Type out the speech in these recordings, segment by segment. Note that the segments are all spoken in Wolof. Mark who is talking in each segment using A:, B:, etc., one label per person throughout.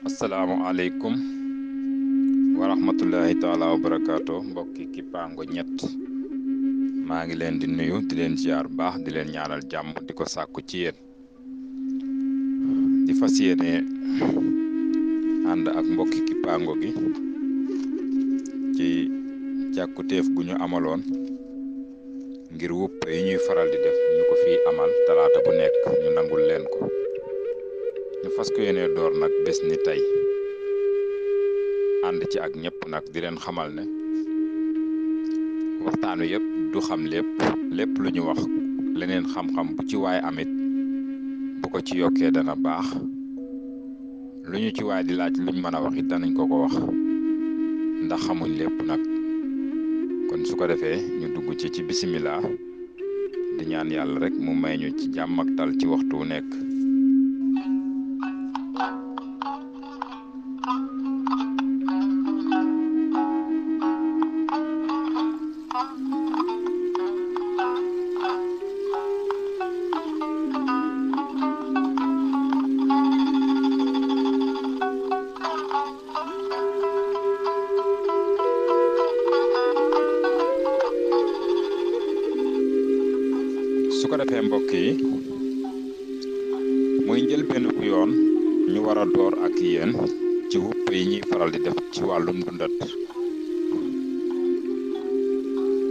A: asalaamaaleykum wa rahmatullahi taala wa barakaatu mbokki Kippaango ñett maa ngi leen di nuyu di leen ziar baax di leen ñaanal jàmm di ko sàkku ci yéen di fas yéene ànd ak mbokki Kippaango gi ci càkkutéef gu ñu amaloon ngir wupp yi ñuy faral di def ñu ko fii amal talaata bu nekk ñu nangul leen ko ñu fas ko yéene door nag bés ni tey ànd ci ak ñëpp nag di leen xamal ne waxtaan wi yëpp du xam lépp lu ñu wax leneen xam-xam bu ci waay amit bu ko ci yokkee dana baax lu ñu ci waay di laaj luñ mën a wax it danañ ko wax ndax xamuñ lépp nag kon su ko defee ñu dugg ci bisimilah di ñaan yàlla rek mu may ñu ci jàmm ak tal ci waxtu wu nekk. su ko defee mbokk yi muy njëlbéenu bu yoon ñu war a door ak yéen ci wupp yi ñuy faral di def ci wàllum dundat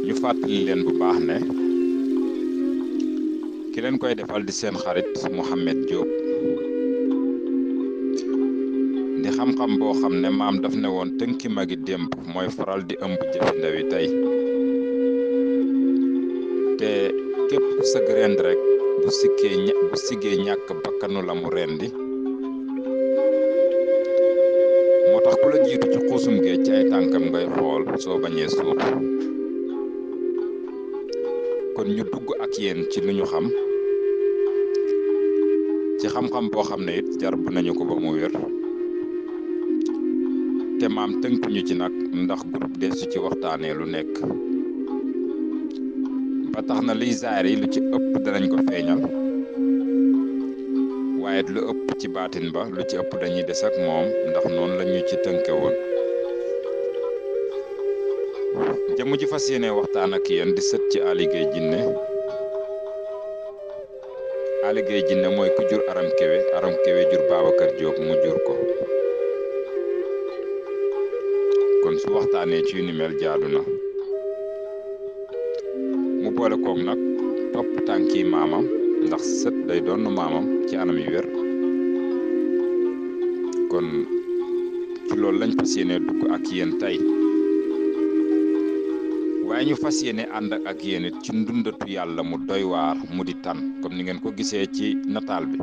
A: ñu fàttali leen bu baax ne ki leen koy defal di seen xarit Mouhamed Diop di xam-xam boo xam ne maam daf ne woon tënki magi démb mooy faral di ëmb jëfi ndawi tey te képp ku sëgg rend rek bu siggee ñàkk bakkanu la mu rendi moo tax ku la jiitu ci xuusum géej ci ay tànkam ngay xool soo bañee suuf kon ñu dugg ak yéen ci lu ñu xam ci xam-xam boo xam ne it jar bu nañu ko ba mu wér te maam tënkuñu ci nag ndax groupe desu ci waxtaanee lu nekk ba tax na liy zaahir yi lu ci ëpp danañ ko feeñal waaye lu ëpp ci baatin ba lu ci ëpp dañuy des ak moom ndax noonu lañu ci tënke woon jëmm ji fas yéene waxtaan ak yéen di sët ci Aly Gueye Djiné Aly Gueye Djiné mooy ku jur Aram Kewe jur Babacar Diop mu jur ko kon su waxtaanee ci yu ni mel jaadu na mu boole koog nag topp tànki maamam ndax sët day doon maamam ci anam yu wér kon ci loolu lañ fas yéene dugg ak yéen tey waaye ñu fas yéene ànd ak yéen it ci ndundatu yàlla mu doy waar mu di tan comme ni ngeen ko gisee ci nataal bi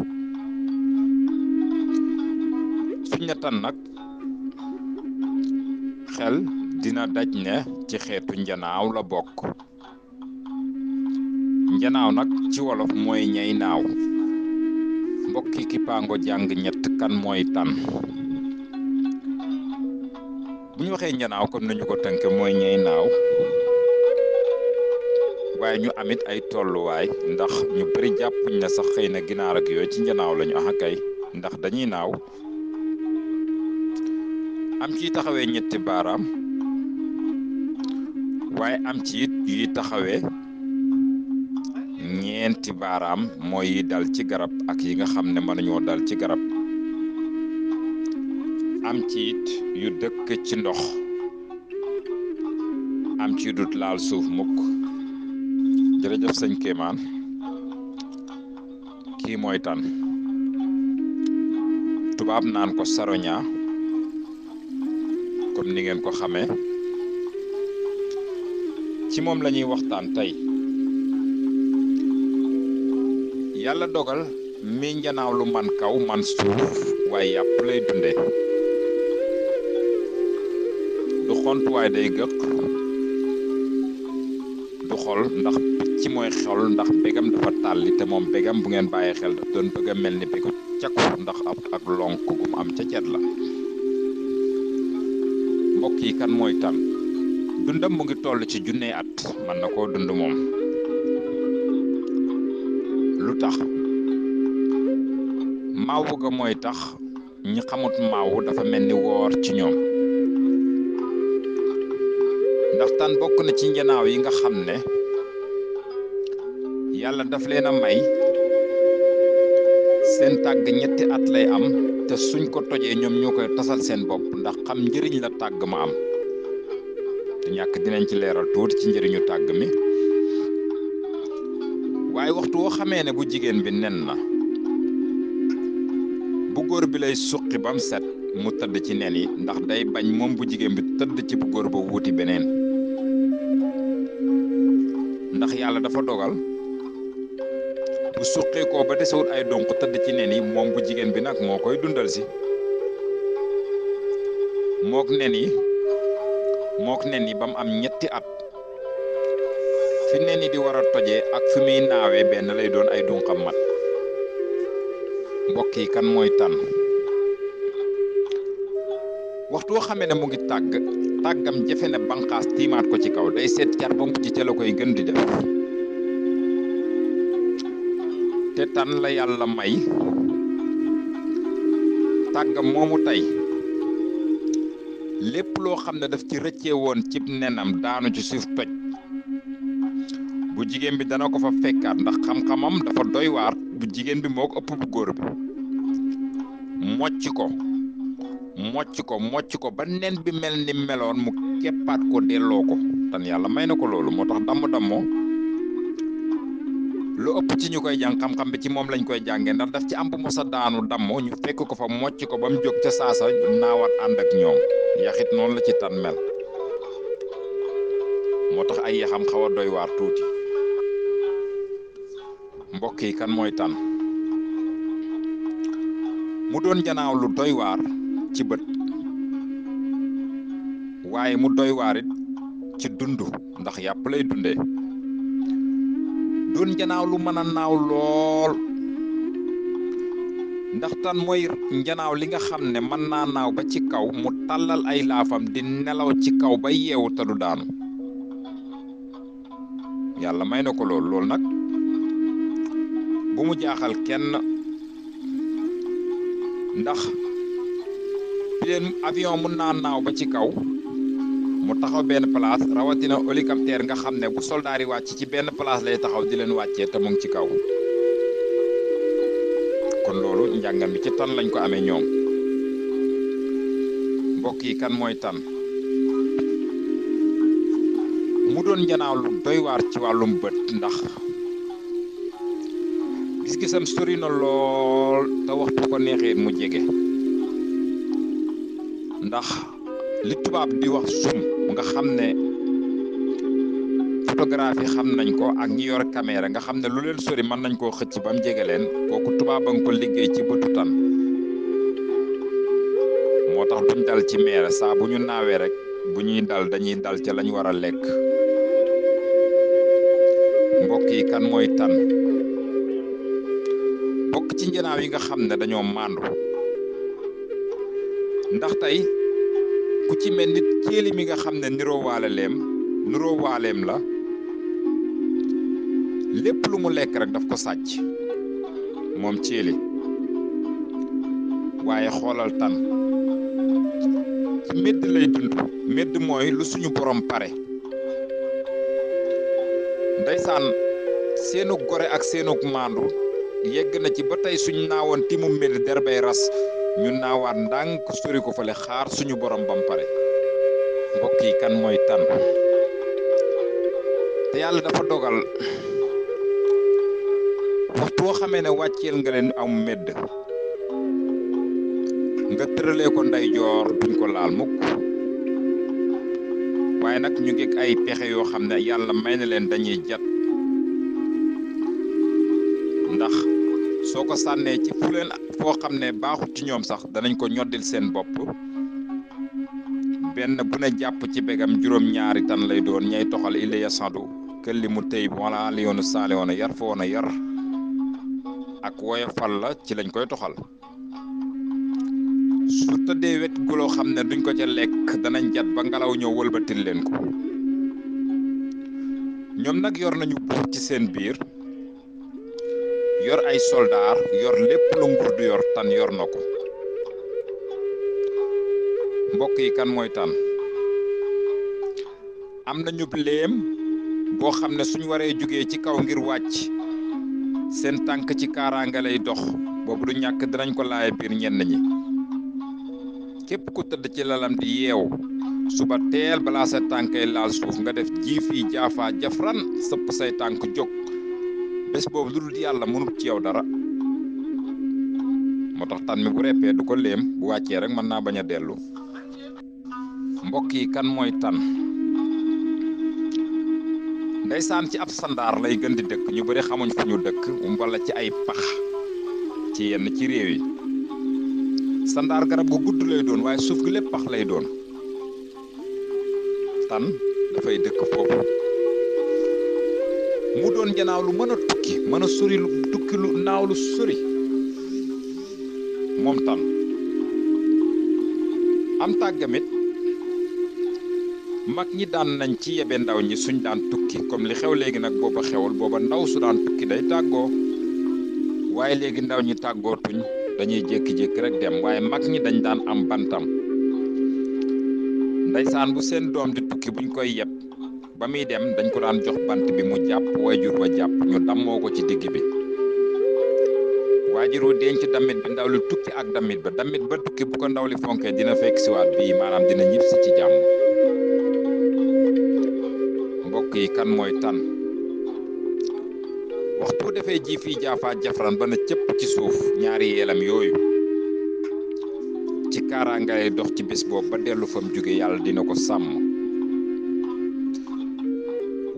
A: suñ na tan nag xel dina daj ne ci xeetu njanaaw la bokk njanaaw nag ci wolof mooy ñay naaw mbokki Kippaango jàng ñett kan mooy tan bu ñu waxee njanaaw comme nañu ko tënke mooy ñay naaw waaye ñu amit ay tolluwaay ndax ñu bari jàppuñ ne sax xëy na ginaar ak yooyu ci njanaaw lañu kay ndax dañuy naaw am ciy taxawee ñetti baaraam waaye am ci it yuy taxawee ñeenti baaraam mooy yi dal ci garab ak yi nga xam ne mënuñoo dal ci garab am ci it yu dëkk ci ndox am ci dut laal suuf mukk jërëjëf sëñ Kéemaan kii mooy tan tubaab naan ko saroña comme ni ngeen ko xamee ci moom la ñuy waxtaan tey yàlla dogal mi njanaaw lu man kaw man suuf waaye yàpp lay dunde du xont waaye day gëq du xol ndax picc mooy xol ndax bégam dafa tàlli te moom bégam bu ngeen bàyyi xel daf doon bëgg a mel ni bégu cakku ndax ak lonk gum am ca cet la mbokk yi kan mooy tan dundam mu ngi toll ci junne at man na koo dund moom lu tax maawu ga mooy tax ñi xamut maawu dafa mel ni woor ci ñoom ndax tan bokk na ci njanaaw yi nga xam ne yàlla daf leen a may seen tàgg ñetti at lay am te suñ ko tojee ñoom ñoo koy tasal seen bopp ndax xam njëriñ la tàgg ma am te ñàkk dinañ ci leeral tuuti ci njëriñu tàgg mi waaye waxtu woo xamee ne bu jigéen bi nen na bu góor bi lay suqi bam set mu tëdd ci nen yi ndax day bañ moom bu jigéen bi tëdd ci bu góor ba wuuti beneen ndax yàlla dafa dogal bu suqee ko ba desewut ay donk tëdd ci nen yi moom bu jigéen bi nag moo koy dundal si mook nen yi ba mu am ñetti at fi nen yi di war a tojee ak fi muy naawee benn lay doon ay dunqam mat mbokk yi kan mooy tànn waxtu woo xamee ne mu ngi tàggam jafe ne banqaas tiimaat ko ci kaw day seet car ba mujj ca la koy gën di def te tan la yàlla may tàggam moomu tey lépp loo xam ne daf ci rëccee woon cib nenam daanu ci suuf toj bu jigéen bi dana ko fa fekkaat ndax xam-xamam dafa doy waar bu jigéen bi moo ko ëpp bu góor bi mocc ko ba nen bi mel ni meloon mu keppaat ko delloo ko tan yàlla may na ko loolu moo tax dammoo lu ëpp ci ñu koy jàng xam-xam bi ci moom lañ koy jàngee ndax daf ci am bu mosa daanu dammo ñu fekk ko fa mocc ko ba mu jóg ca saasa naawaat ànd ak ñoom yaxit noonu la ci tan mel moo tax ay yaxam xaw a doy waar tuuti mbokk yi kan mooy tan mu doon janaaw lu doy waar ci bët waaye mu doy waar it ci dund ndax yàpp lay dundee doon njanaaw lu mën a naaw lool ndax tan mooy njanaaw li nga xam ne mën naa naaw ba ci kaw mu tàllal ay laafam di nelaw ci kaw ba yeewu te du daanu yàlla may na ko lool nag bu mu jaaxal kenn ndax pilote avion mun naa naaw ba ci kaw mu taxaw benn place rawatina hélicoptère nga xam ne bu soldaar yi wàcc ci benn place lay taxaw di leen wàccee te mu ngi ci kaw kon loolu njàngam bi ci tan lañ ko amee ñoom mbokk yi kan mooy tan mu doon njanaaw lu doy waar ci wàllum bët ndax gis-gisam sori na lool te waxtu ko neexee mu jege ndax li tubaab di wax zoom nga xam ne photographie xam nañ ko ak ñi yor caméra nga xam ne lu leen sori mën nañ koo xëcc ba mu jege leen kooku tubaab a nga ko liggéey ci bëtu tan moo tax duñ dal ci meer saa bu ñu naawee rek bu ñuy dal dañuy dal ca lañ war a lekk mbokk yi kan mooy tan bokk ci njanaaw yi nga xam ne dañoo maandu ndax tey ku ci mel nit céeli mi nga xam ne niroo waaleem la lépp lu mu lekk rek daf ko sàcc moom céeli waaye xoolal tan ci medd lay dund medd mooy lu suñu borom pare ndeysaan seenu gore ak seenu maandu yegg na ci ba tey suñ naawoon ti mu medd der bay ras ñu naawaat ndànk sori ko fale xaar suñu borom bam pare mbokk yi kan mooy tan te yàlla dafa dogal waxtu woo xamee ne wàcceel nga leen am medd nga tëralee ko ndeyjoor duñ ko laal mukk waaye nag ñu ngi ay pexe yoo xam ne yàlla may na leen dañuy jat ndax soo ko sànnee ci fu leen foo xam ne baaxut ci ñoom sax danañ ko ñoddil seen bopp benn bu ne jàpp ci begam juróom-ñaari tan lay doon ñay toxal ilaya sandu këlli mu tëy wala li yoonu saale woon a yar fa woon a yar ak woyofal la ci lañ koy toxal su tëddee wet gu loo xam ne duñ ko ca lekk danañ jat ba ngelaw ñëw wëlbatil leen ko ñoom nag yor nañu buur ci seen biir yor ay soldaar yor lépp lu nguur du yor Tànn yor na ko mbokk yi kan mooy Tànn am nañu léem boo xam ne suñ waree jugee ci kaw ngir wàcc seen tànk ci kaaraange lay dox boobu du ñàkk dinañ ko laay biir ñenn ñi képp ku tëdd ci lalam di yeew suba teel balaa sa tànkay laal suuf nga def jiifi jaafaa jafran sëpp say tànk jóg bés boobu lu dul yàlla mënut ci yow dara moo tax Tànn mi bu reppee du ko léem bu wàccee rek mën naa bañ a dellu mbokk yi kan mooy Tànn ndeysaan ci ab sandaar lay gën di dëkk ñu bari xamuñ fu ñu dëkk wala ci ay pax ci yenn ci réew yi sandaar garab gu gudd lay doon waaye suuf gi lépp pax lay doon Tànn dafay dëkk foofu mu doon janaaw lu mën a tukki mën a sori lu tukki lu naaw lu sori moom Tànn am tàggamit mag ñi daan nañ ci yebe ndaw ñi suñ daan tukki comme li xew léegi nag booba xewul booba ndaw su daan tukki day tàggoo waaye léegi ndaw ñi tàggootuñ dañuy jékki-jékki rek dem waaye mag ñi dañ daan am bantam ndeysaan bu seen doom di tukki buñ koy yeb ba muy dem dañ ko daan jox bant bi mu jàpp waajur wa jàpp ñu dammoo ko ci digg bi waajur wu denc damit bi ndaw li tukki ak damit ba tukki bu ko ndaw li fonkee dina fekk siwaat bii maanaam dina ñib si ci jàmm mbokk yi kan mooy Tànn waxtu defee ji fii jaafaa jafran ba na cëpp ci suuf ñaari yeelam yooyu ci kaaraange lay dox ci bés boobu ba dellu fam jóge yàlla dina ko sàmm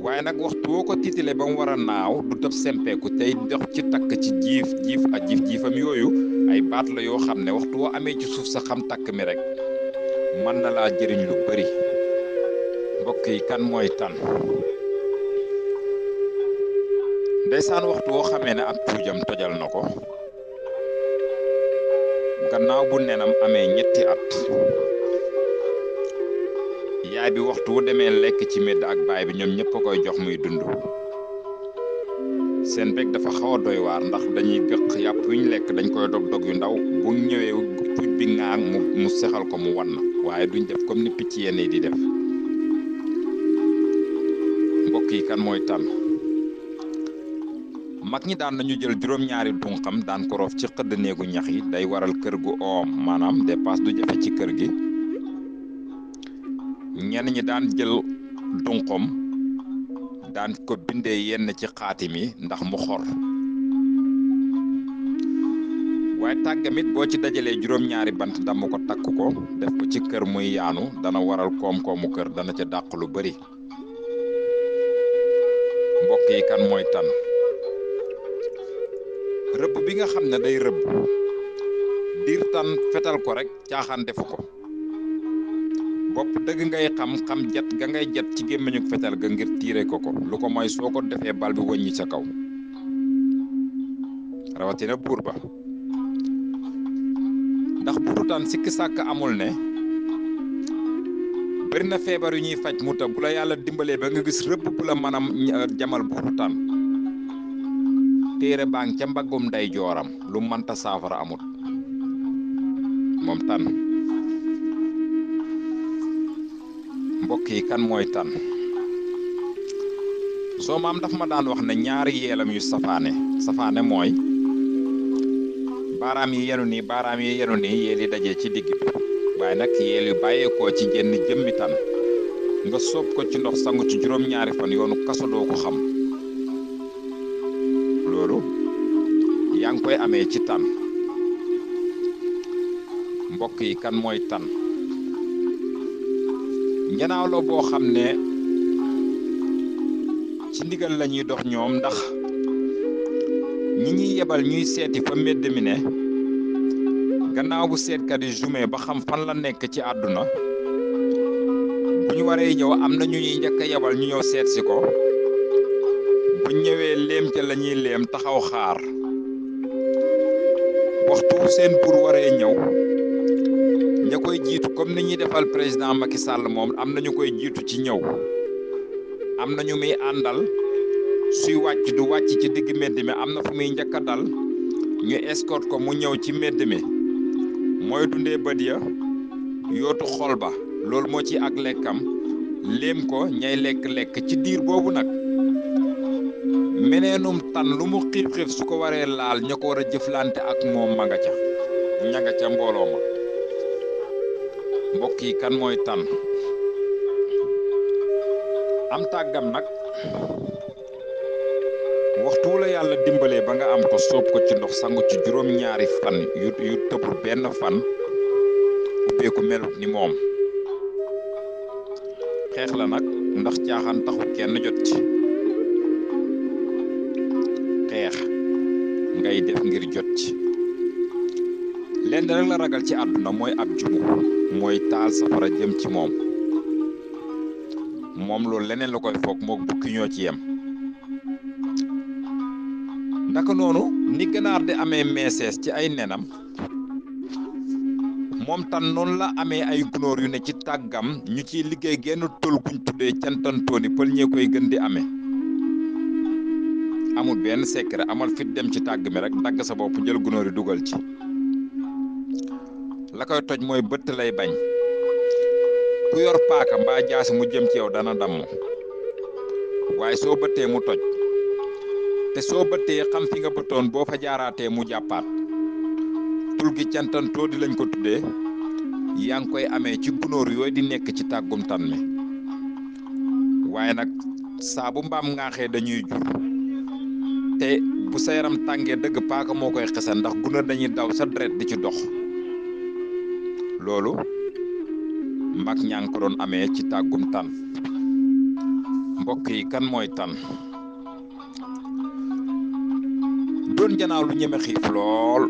A: waaye nag waxtu woo ko tiitale ba mu war a naaw du tëb sempeeku tey dox ci takk ci jiifam yooyu ay baat la yoo xam ne waxtu woo amee ci suuf sa xam takk mi rek mën na laa jëriñ lu bari mbokk yi kan mooy Tànn ndeysaan waxtu woo xamee ne ak tuujam tojal na ko gannaaw bu nenam amee ñetti at yaay bi waxtu wu demee lekk ci medd ak baay bi ñoom ñëpp a koy jox muy dund seen bég dafa xaw a doy waar ndax dañuy gëq yàpp yu ñu lekk dañ koy dog yu ndaw bu ñëwee tuuj bi ŋaang mu sexal ko mu wan waaye duñ def comme ni picc yenn yi di def mbokk yi kan mooy Tànn mag ñi daan nañu jël juróom-ñaari dunqam daan ko roof ci xëdd néegu ñax yi day waral kër gu oom maanaam dépasse du jafe ci kër gi ñenn ñi daan jël dunqam daan ko bindee yenn ci xaatim yi ndax mu xor waaye tàggamit boo ci dajalee juróom-ñaari bant damm ko takk ko def ko ci kër muy yaanu dana waral koom-koomu kër dana ca dàq lu bari mbokk yi kan mooy Tànn rëbb bi nga xam ne day rëbb diir Tànn fetal ko rek caaxaan defu ko bopp dëgg ngay xam jat ga ngay jat ci gémmiñu fetal ga ngir tiire ko lu ko mooy soo ko defee bal bi wëññi sa kaw rawatina buur ba ndax buuru Tànn sikki sàkk amul ne bari na feebar yu ñuy faj mu ta bu la yàlla dimbalee ba nga gis rëbb bu la mën a jamal buuru Tànn téere baa ngi ca mbaggum nday jooram lu mënta saafara amut moom Tànn mbokk yi kan mooy Tànn soo maam daf ma daan wax ne ñaari yeelam yu safaane mooy baaraam yi yenu nii yeel yi dajee ci digg bi waaye nag yeel yu bàyyeekoo ci jenn jëmmi Tànn nga sóob ko ci ndox sangu ci juróom-ñaari fan yoonu kaso doo ko xam loolu yaa ngi koy amee ci Tànn mbokk yi kan mooy Tànn njanaaw la boo xam ne ci ndigal la ñuy dox ñoom ndax ñi ñuy yebal ñuy seeti fa mbedd mi ne gannaaw bu seetkat yi jume ba xam fan la nekk ci àdduna bu ñu waree ñëw am na ñu ñuy njëkk a yebal ñu ñëw seet si ko bu ñëwee léem ca la ñuy léem taxaw xaar waxtu seen buur waree ñëw ña koy jiitu comme ni ñuy defal président Macky Sall moom am na ñu koy jiitu ci ñëw am na ñu muy àndal suy wàcc du wàcc ci digg mbedd mi am na fu muy njëkk a dal ñu escorte ko mu ñëw ci mbedd mi mooy dundee bët ya yootu xol ba loolu moo ci ak lekkam léem ko ñay lekk ci diir boobu nag meneenum tan lu mu xiif su ko waree laal ña ko war a jëflante ak moom ma nga ca ña nga ca mbooloo ma mbokk yi kan mooy tan am tàggam nag waxtu la yàlla dimbalee ba nga am ko soob ko ci ndox sangu ci juróom-ñaari fan yu tëbul benn fan ubbeeku melut ni moom xeex la nag ndax caaxaan taxu kenn jot ci xeex ngay def ngir jot ci lenn rek la ragal ci àdduna mooy ab jumu mooy taal safara jëm ci moom loolu leneen la koy foog mook bukki ñoo ci yem ndaka noonu ni ganaar di amee meesees ci ay nenam moom tan noonu la amee ay gunóor yu ne ci tàggam ñu ciy liggéey genn tol guñ tuddee cantantooni pël ñee koy gën di amee amul benn secret amal fit dem ci tàgg mi rek dagg sa bopp jël gunóor yi dugal ci la koy toj mooy bëtt lay bañ ku yor paaka mbaa jaasi mu jëm ci yow dana damm waaye soo bëttee mu toj te soo bëttee xam fi nga bëttoon boo fa jaaraatee mu jàppaat tul gi cantantoo di lañ ko tuddee yaa ngi koy amee ci gunóor yooyu di nekk ci tàggum tan mi waaye nag saa bu mbaam ngaaxee dañuy jur te bu sa yaram tàngee dëgg paaka moo koy xesan ndax gunóor dañuy daw sa deret di ci dox loolu mag ñaa ngi ko doon amee ci tàggum tan mbokk yi kan mooy tan doon janaaw lu ñeme xiif lool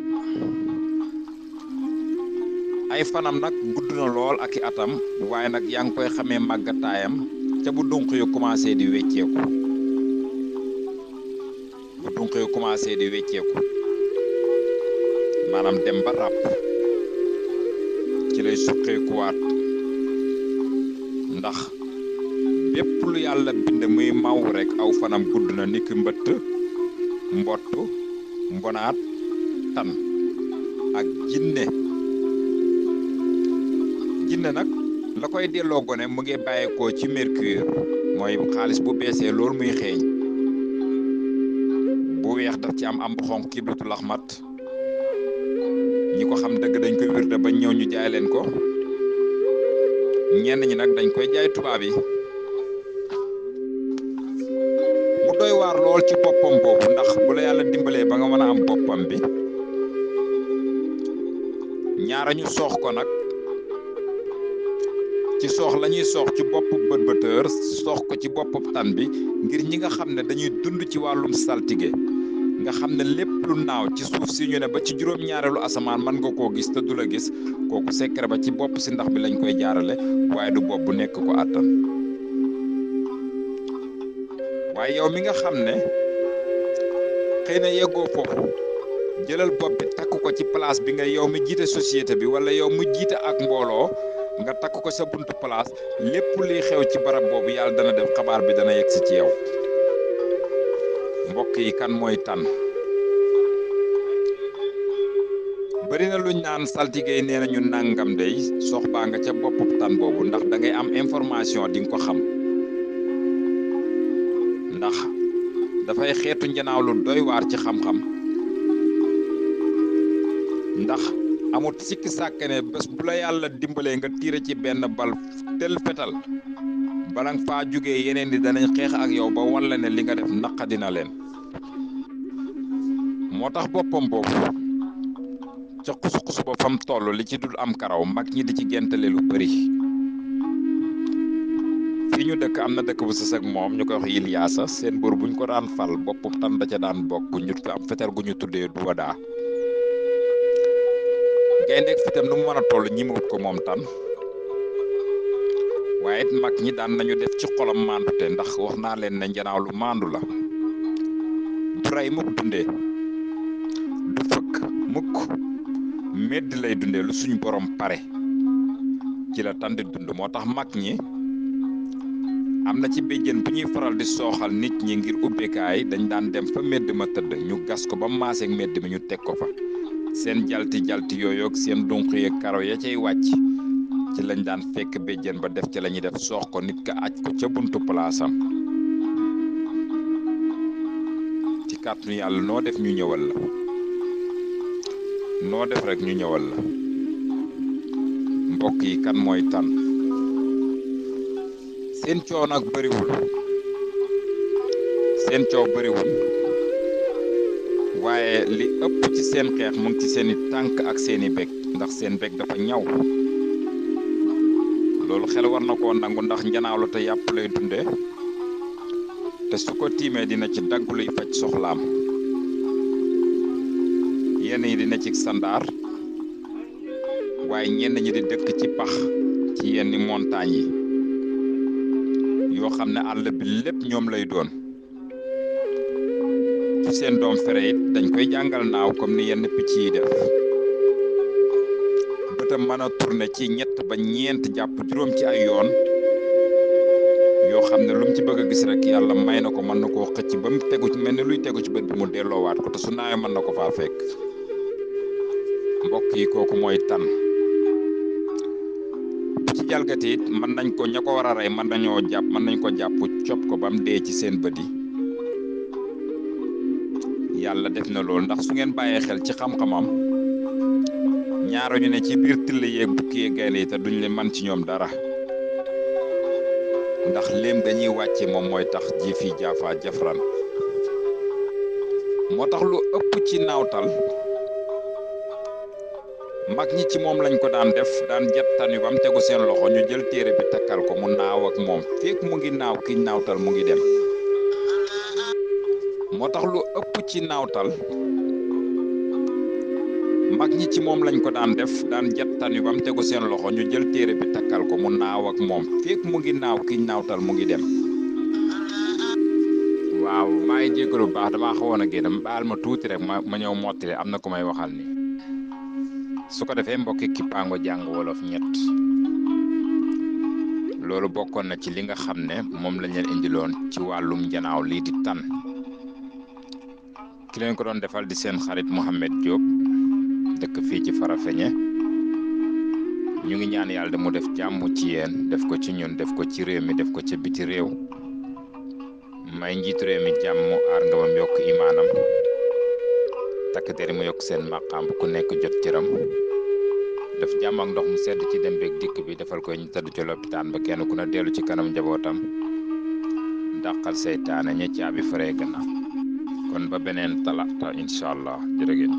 A: ay fanam nag gudd na lool ak i atam waaye nag yaa ngi koy xamee màggataayam ca bu dunq yu commencé di wecceeku maanaam dem ba ràpp ci lay suqeekuwaat ndax bépp lu yàlla bind muy maw rek aw fanam gudd na niki mbëtt mbott mbonaat tan ak jinne nag la koy delloo gone mu ngi bàyyeekoo ci mercure mooy xaalis bu beesee loolu muy xeeñ bu weex daf ci am bu xonq kibritu laxmat ñi ko xam dëgg dañ koy wirde ba ñëw ñu jaay leen ko ñenn ñi nag dañ koy jaay tubaab yi mu doy waar lool ci boppam boobu ndax bu la yàlla dimbalee ba nga mën a am boppam bi ñaara ñu soox ko nag ci soox la ñuy soox ci boppu bët-bëtër soox ko ci boppu tan bi ngir ñi nga xam ne dañuy dund ci wàllum saltige nga xam ne lépp lu naaw ci suuf si ñu ne ba ci juróom-ñaareelu asamaan mën nga koo gis te du la gis kooku secret ba ci bopp si ndax bi lañ koy jaarale waaye du bopp bu nekk ko àttan waaye yow mi nga xam ne xëy na yeggoo foofu jëlal bopp bi takk ko ci place bi nga yow mi jiite société bi wala yow mu jiite ak mbooloo nga takk ko sa buntu place lépp luy xew ci barab boobu yàlla dana def xabaar bi dana yegg si ci yow mbokk yi kan mooy tan bari na luñ naan saltige nee nañu nangam day sox baa nga ca boppu tan boobu ndax da ngay am information di nga ko xam ndax dafay xeetu njanaaw lu doy waar ci xam-xam ndax amut sikki sàkkane bés bu la yàlla dimbalee nga tiire ci benn bal tel fetal bala nga faa jógee yeneen di danañ xeex ak yow ba walla ne li nga def naqadina leen moo tax boppam boobu ca xus-xus ba fam toll li ci dul am karaw mag ñi di ci gentale lu bari fii ñu dëkk am na dëkk bu sës ak moom ñu koy wax Iliyaasa seen buur buñ ko daan fal bopp tan da ca daan bokk ñu am fetal gu ñu tuddee duwadaa gayndeek fitam nu mu mën a toll ñi mu ko moom tan waaye it mag ñi daan nañu def ci xolam maandute ndax wax naa leen ne njanaaw lu maandu la du rey mukk dundee du fëkk mukk medd lay dundee lu suñu borom pare ci la tan di dund moo tax mag ñi am na ci béjjén bu ñuy faral di sooxal nit ñi ngir ubbekaay dañ daan dem fa medd ma tëdd ñu gas ko ba maaseeg medd mi ñu teg ko fa seen jalti yooyu ak seen dunq yeeg karaw ya cay wàcc ci lañ daan fekk béjjén ba def ci la ñuy def soox ko nit ka aj ko ca buntu palaasam ci kàttanu yàlla noo def ñu ñëwal la noo def rek ñu ñëwal la mbokk yi kan mooy tan seen coow nag bëriwul seen coow bëriwul waaye li ëpp ci seen xeex mu ngi ci seeni tànk ak seeni bég ndax seen bég dafa ñaw loolu xel war na koo nangu ndax njanaaw la te yàpp lay dunde te su ko tiimee dina ci dagg luy faj soxlaam yenn yi dina ci sandaar waaye ñenn ñi di dëkk ci pax ci yenn montagne yi yoo xam ne àll bi lépp ñoom lay doon ci seen doom fere it dañ koy jàngal naaw comme ni yenn picc yi def bëtam mën a tourner ci ñett ba ñeent jàpp juróom ci ay yoon yoo xam ne lu mu ci bëgg a gis rek yàlla may na ko mën na koo xëcc ba mu tegu ci mel ni luy tegu ci bët bi mu delloowaat ko te su naawee mën na ko faa fekk mbokk yi kooku mooy tan ci jalgati it mën nañ ko ña ko war a rey mën nañ ko jàpp cop ko ba mu dee ci seen bët yi yàlla def na loolu ndax su ngeen bàyyee xel ci xam-xamam ñaara ñu ne ci biir till yeeg bukki yeeg gaynde yi te duñ leen man ci ñoom dara ndax léem dañuy wàcce moom mooy tax ji fi jaafa jafran moo tax lu ëpp ci naawtal mag ñi ci moom lañ ko daan def daan jat tan yu ba mu tegu seen loxo ñu jël téere bi takkal ko mu naaw ak moom fekk mu ngi naaw kiñ naawtal mu ngi dem moo tax lu ëpp ci naawtal mag ñi ci moom lañ ko daan def daan jat tan yu ba mu tegu seen loxo ñu jël téere bi takkal ko mu naaw ak moom fekk mu ngi naaw kiñ naawtal mu ngi dem waaw maa ngi jéggalu baax damaa xawoon a génn baal ma tuuti rek ma ñëw mottali am na ku may waxal ni su ko defee mbokki Kippaango jàng wolof ñett loolu bokkoon na ci li nga xam ne moom lañ leen indiloon ci wàllum njanaaw lii di tan ki leen ko doon defal di seen xarit Mouhamed Diop dëkk fii ci Farafeñe ñu ngi ñaan yàlla mu def jàmm ci yéen def ko ci ñun def ko ci réew mi def ko ci biti réew may njiitu réew mi jàmm aar nga bam yokk imaanam takk der mu yokk seen maqaam ku nekk jot cëram def jàmm ak ndox mu sedd ci dem beeg dikk bi defal ko ñu tëdd ci lopitaan ba kenn ku ne dellu ci kanam njabootam dàqal seytaane ña caabi faree gannaaw kon ba beneen talaata incha allah jërë ngeen